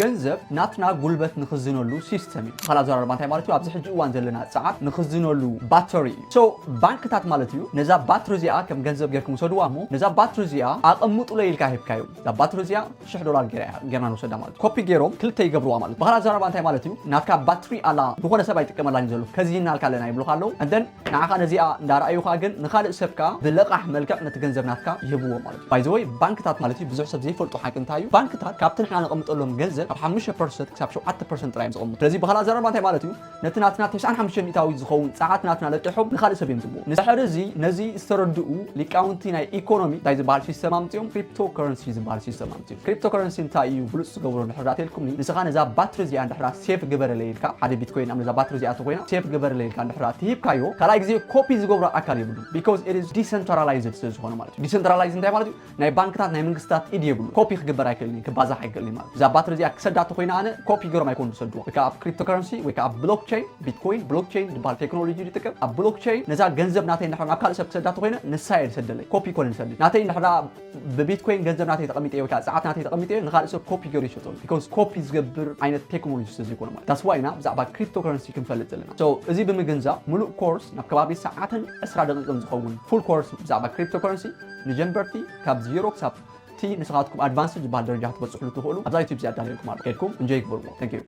ገንዘብ ናትና ጉልበት ንኽዝነሉ ሲስተም እዩ። ብኻልእ ኣዘራርባ እንታይ ማለት እዩ? ኣብዚ ሕጂ እዋን ዘለና ሰዓት ንኽዝነሉ ባተሪ እዩ። So ባንክታት ማለት እዩ ነዛ ባትሪ እዚኣ ከም ገንዘብ ጌርኩም ውሰድዋ እሞ ነዛ ባትሪ እዚኣ ኣቐምጡለይ ኢልካ ሂብካዮም። እዛ ባትሪ እዚኣ ሽሕ ዶላር ጌራ እያ ጌርና ንወሰዳ ማለት እዩ። ኮፒ ጌሮም ክልተ ይገብርዋ ማለት እዩ። ብኻልእ ኣዘራርባ እንታይ ማለት እዩ? ናትካ ባትሪ ኣላ ዝኾነ ሰብ ኣይጥቀመላን እዩ ዘሎ። ከዚህና ኣልካ ኣለና ይብሉኻ ኣለዉ። And then ንዓኻ ነዚኣ እንዳረኣዩኻ ግን ንኻልእ ሰብካ ብለቓሕ መልክዕ ነቲ ገንዘብ ናትካ ይህብዎ ማለት እዩ። By the way ባንክታት ማለት እዩ ብዙሕ ሰብ ዘይፈልጦ ሓቂ እንታይ እዩ? ባንክታት ካብቲ ንሕና ነቐምጠሎም ገንዘብ ካብ ሓሙሽተ ፐርሰንት ክሳብ ሸውዓተ ፐርሰንት ጥራይ እዮም ዘቐምጡ። ስለዚ ብኻልእ ኣዘራርባ እንታይ ማለት እዩ? ነቲ ናትና ተስዓን ሓሙሽተን ሚእታዊት ዝኸውን ጸዓት ናትና ለቂሖም ንኻልእ ሰብ እዮም ዝህብዎ። ንድሕሪ እዚ ነዚ ዝተረድኡ ሊቃውንቲ ናይ ኢኮኖሚ እንታይ ዝበሃል ሲስተም ኣምጺኦም? ክሪፕቶ ከረንሲ ዝበሃል ሲስተም ኣምጺኦም። ክሪፕቶ ከረንሲ እንታይ እዩ? ብሉጽ ዝገብሮ እንድሕር ዳኣ ተልኩምኒ፣ ንስኻ ነዛ ባትሪ እዚኣ እንድሕር ሴቭ ግበረለይ ኢልካ፣ ሓደ ቢትኮይን ኣብ ነዛ ባትሪ እዚኣ ተኾይና ሴቭ ግበረለይ ኢልካ እንድሕር ትሂብካዮ፣ ካልኣይ ግዜ ኮፒ ዝገብሮ ኣካል የብሉን። Because it is decentralized ስለ ዝኾነ ማለት እዩ። ዲሰንትራላይዝ እንታይ ማለት እዩ? ናይ ባንክታት ናይ መንግስታት ኢድ የብሉ። ኮፒ ክግበር ኣይክእልን እዩ፣ ክባዛሕ ኣይክእልን እዩ ማለት እዩ። እዛ ባትሪ እዚኣ ክሰዳ ተኾይና ኣነ ኮፒ ገሮም ኣይኮኑ ዝሰድዎ። ወይ ከዓ ኣብ ክሪፕቶ ከረንሲ ወይ ከዓ ኣብ ብሎክቸይን፣ ቢትኮይን ብሎክቸይን ዝበሃል ቴክኖሎጂ ይጥቀም። ኣብ ብሎክቸይን ነዛ ገንዘብ ናተይ እንድሕር ናብ ካልእ ሰብ ክሰዳ ተኾይነ ንሳ እየ ዝሰደለይ። ኮፒ ኮነ ዝሰደለይ። ናተይ እንድሕር ብቢትኮይን ገንዘብ ናተይ ተቐሚጠ ወይ ከዓ ጸዓት ናተይ ተቐሚጠ ንኻልእ ሰብ ኮፒ ገሩ ይሸጠሉ። Because ኮፒ ዝገብር ዓይነት ቴክኖሎጂ ስለ ዘይኮነ ማለት። That's why ኢና ብዛዕባ ክሪፕቶ ከረንሲ ክንፈልጥ ዘለና። So እዚ ብምግንዛብ ሙሉእ ኮርስ ናብ ከባቢ ሰዓትን ዕስራ ደቂቕን ዝኸውን ፉል ኮርስ ብዛዕባ ክሪፕቶ ከረንሲ ንጀንበርቲ ካብ ዜሮ ክሳብ እቲ ንስኻትኩም ኣድቫንስድ ዝበሃል ደረጃ ክትበጽሕሉ ትኽእሉ ኣብዛ ዩቲዩብ እዚኣ ኣዳልየልኩም ኣሎ። ከድኩም እንጆይ ግበርዎ። Thank you።